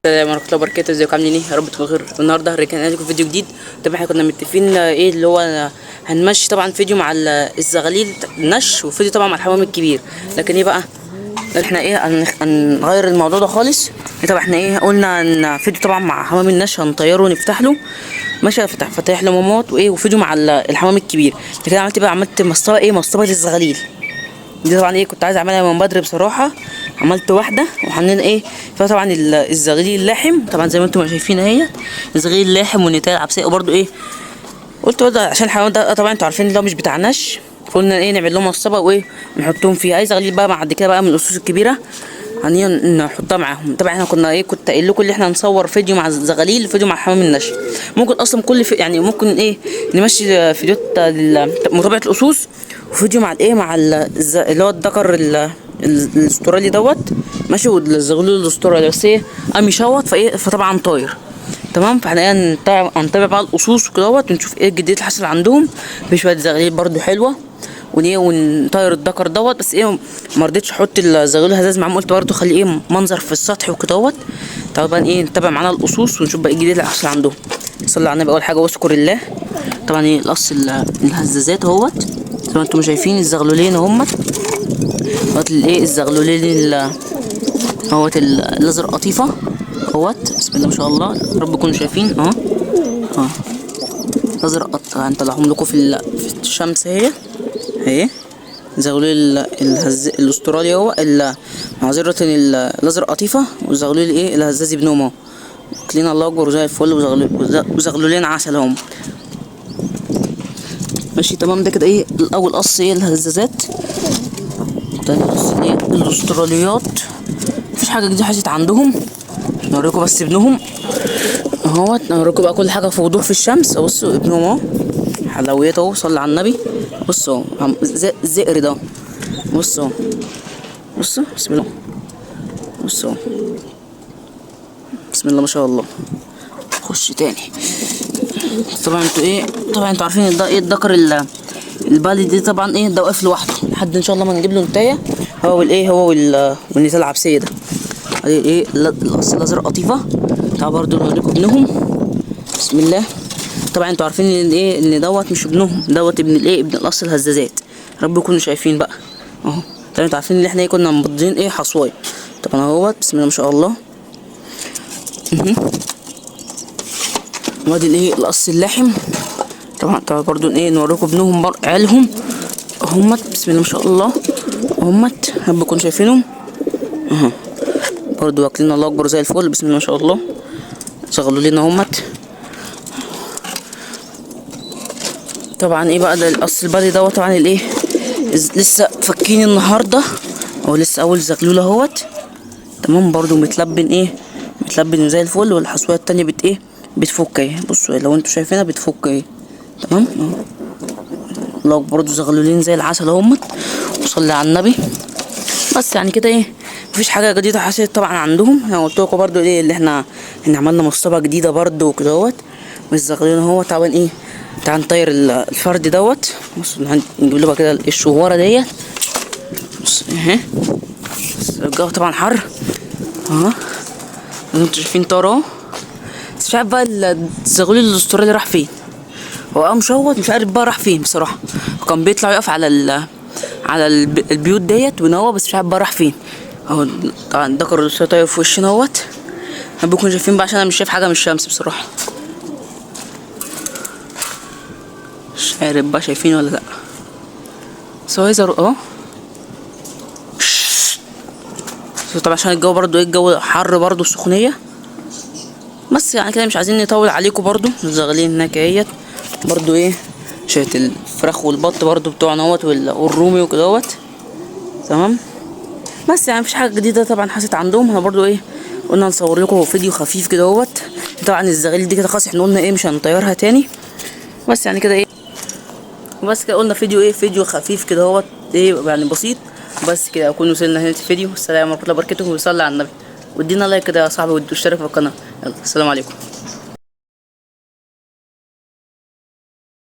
السلام ورحمة الله وبركاته. ازيكم عاملين ايه؟ يا رب تكونوا بخير. النهارده رجعنا لكم فيديو جديد. طبعا احنا كنا متفقين ايه اللي هو هنمشي طبعا فيديو مع الزغاليل النش، وفيديو طبعا مع الحمام الكبير، لكن ايه بقى احنا ايه هنغير الموضوع ده خالص. طبعا احنا ايه قلنا ان فيديو طبعا مع حمام النش هنطيره ونفتح له ماشي، فتح له مامات وايه، وفيديو مع الحمام الكبير. كده عملت بقى، عملت مسطرة ايه، مسطرة الزغاليل دي. طبعا ايه كنت عايز اعملها من بدري بصراحة، عملت واحدة وحنين ايه فيها طبعا الزغاليل اللاحم، طبعا زي ما انتم شايفين اهي الزغاليل اللاحم والنتايه العبسيه. وبرده ايه قلت برده عشان الحمام ده طبعا انتوا عارفين ده مش بتاع نش، فقلنا ايه نعمل لهم مصطبه وايه نحطهم فيها. اي زغاليل بقى بعد كده بقى من الاسس الكبيرة نحطها معاهم. طبعا احنا كنا ايه كنت قايل لكم ان احنا هنصور فيديو مع الزغاليل وفيديو مع حمام النش. ممكن اصلا كل يعني ممكن ايه نمشي فيديوهات متابعه الاسوس، وفيديو مع الايه مع اللي هو الذكر الاسترالي دوت ماشي، والزغلول الاسترالي بس ايه قام يشوط فايه فطبعا طاير. تمام، فاحنا ايه هنتابع بقى الاسوس وكدهوت ونشوف ايه الجديد اللي حصل عندهم. في شوية زغاليل برده حلوة ونيه ونطير الذكر دوت، بس ايه ما رضيتش احط الزغلول الهزاز معاهم، قلت برده خليه ايه منظر في السطح وكدهوت. تعالوا بقى ايه نتابع معانا الاسوس ونشوف بقى ايه الجديد اللي حصل عندهم. صلي على النبي اول حاجة واذكر الله. طبعا ايه القص الهزازات اهوت زي ما انتم شايفين، الزغلولين اهمت اهوت الايه الزغلولين اهوت الازرق قطيفة اهوت، بسم الله ما شاء الله رب تكونوا شايفين اهو اهو الازرق. هنطلعهم لكم في الشمس اهي اهي زغلول الاسترالي اهو، معذرة الازرق قطيفة، وزغلول ايه الهزازي ابنهم اهو، واكلين الله اكبر وزي الفل، وزغلولين عسل اهم ماشي تمام. ده كده ايه الاول قص ايه الهزازات، تاني قص ايه الاستراليات. مفيش حاجة جديدة حصلت عندهم، نوريكم بس ابنهم اهوت، نوريكم بقى كل حاجة في وضوح في الشمس. بصوا ابنهم اهو حلويته اهو، صلي على النبي. بصوا اهو زئر ده، بصوا بصوا بسم الله، بصوا بسم الله ما شاء الله. خش تاني. طبعا انتوا ايه طبعا انتوا عارفين ده ايه الذكر البلدي دي طبعا ايه ده واقف لوحده لحد ان شاء الله ما نجيب له نتايه هو والايه هو والنتايه العبسيه ده. ادي ايه القص الازرق قطيفة. تعالوا برضو نوريكم ابنهم بسم الله. طبعا انتوا عارفين ان ايه ان دوت مش ابنهم، دوت ابن الايه ابن القص الهزازات، رب يكونوا شايفين بقى اهو. طبعا انتوا عارفين ان احنا ايه كنا مبضين ايه حصوايه. طبعا اهوت بسم الله ما شاء الله. وادي الايه القص اللحم. طبعا تعالوا برضو ايه نوريكم ابنهم عيالهم اهمت بسم الله ما شاء الله اهمت، رب يكونوا شايفينهم اهو، برضو واكلين الله اكبر زي الفل بسم الله ما شاء الله، زغلولين اهمت. طبعا ايه بقى ده القص البلدي دوت، طبعا الايه لسه فكين النهارده اهو، لسه اول زغلول اهوت تمام، برضو متلبن ايه متلبن زي الفل. والحصويه التانية بت ايه بتفك اهي، بصوا لو انتوا شايفينها بتفك اهي تمام اهو. الله برضو زغلولين زي العسل اهمت، وصلي على النبي. بس يعني كده ايه مفيش حاجة جديدة حصلت طبعا عندهم. انا قلت لكم برضو ايه اللي احنا عملنا مصطبه جديدة برضو وكدهوت، والزغلولين اهو. طبعا ايه تعال نطير الفرد دوت، بصوا نجيب له بقى كده الشواره ديت، بص اهي الجو طبعا حر اهو زي ما انتوا شايفين طار اهو. بس مش عارف بقى الزغلول الاسترالي راح فين، هو قام مشوط مش عارف بقى راح فين بصراحة. كان بيطلع يقف على على البيوت ديت ونوى، بس مش عارف بقى راح فين اهو. طبعا الذكر الاسترالي طاير في وشنا اهوت، بيكونوا شايفين بقى عشان انا مش شايف حاجة من الشمس بصراحة، مش عارف بقى شايفين ولا لا، بس هو يظهر اهو. طبعا عشان الجو برضو ايه الجو حر برضو السخونيه، بس يعني كده مش عايزين نطول عليكم. برضو الزغالين هناك اهيت برضو ايه شوية الفراخ والبط برضو بتوعنا اهوت والرومي وكدهوت تمام. بس يعني مفيش حاجة جديدة طبعا حصلت عندهم. احنا برضو ايه قلنا نصور لكم فيديو خفيف كده اهوت. طبعا الزغاليل دي كده خلاص احنا قلنا ايه مش هنطيرها تاني، بس يعني كده ايه بس كده قلنا فيديو ايه فيديو خفيف كده اهوت ايه يعني بسيط. بس كده اكون وصلنا هنا الفيديو. السلام ورحمة الله وبركاته، وصلي على النبي وادينا لايك كده يا صاحبي واشترك في القناة. يلا السلام عليكم.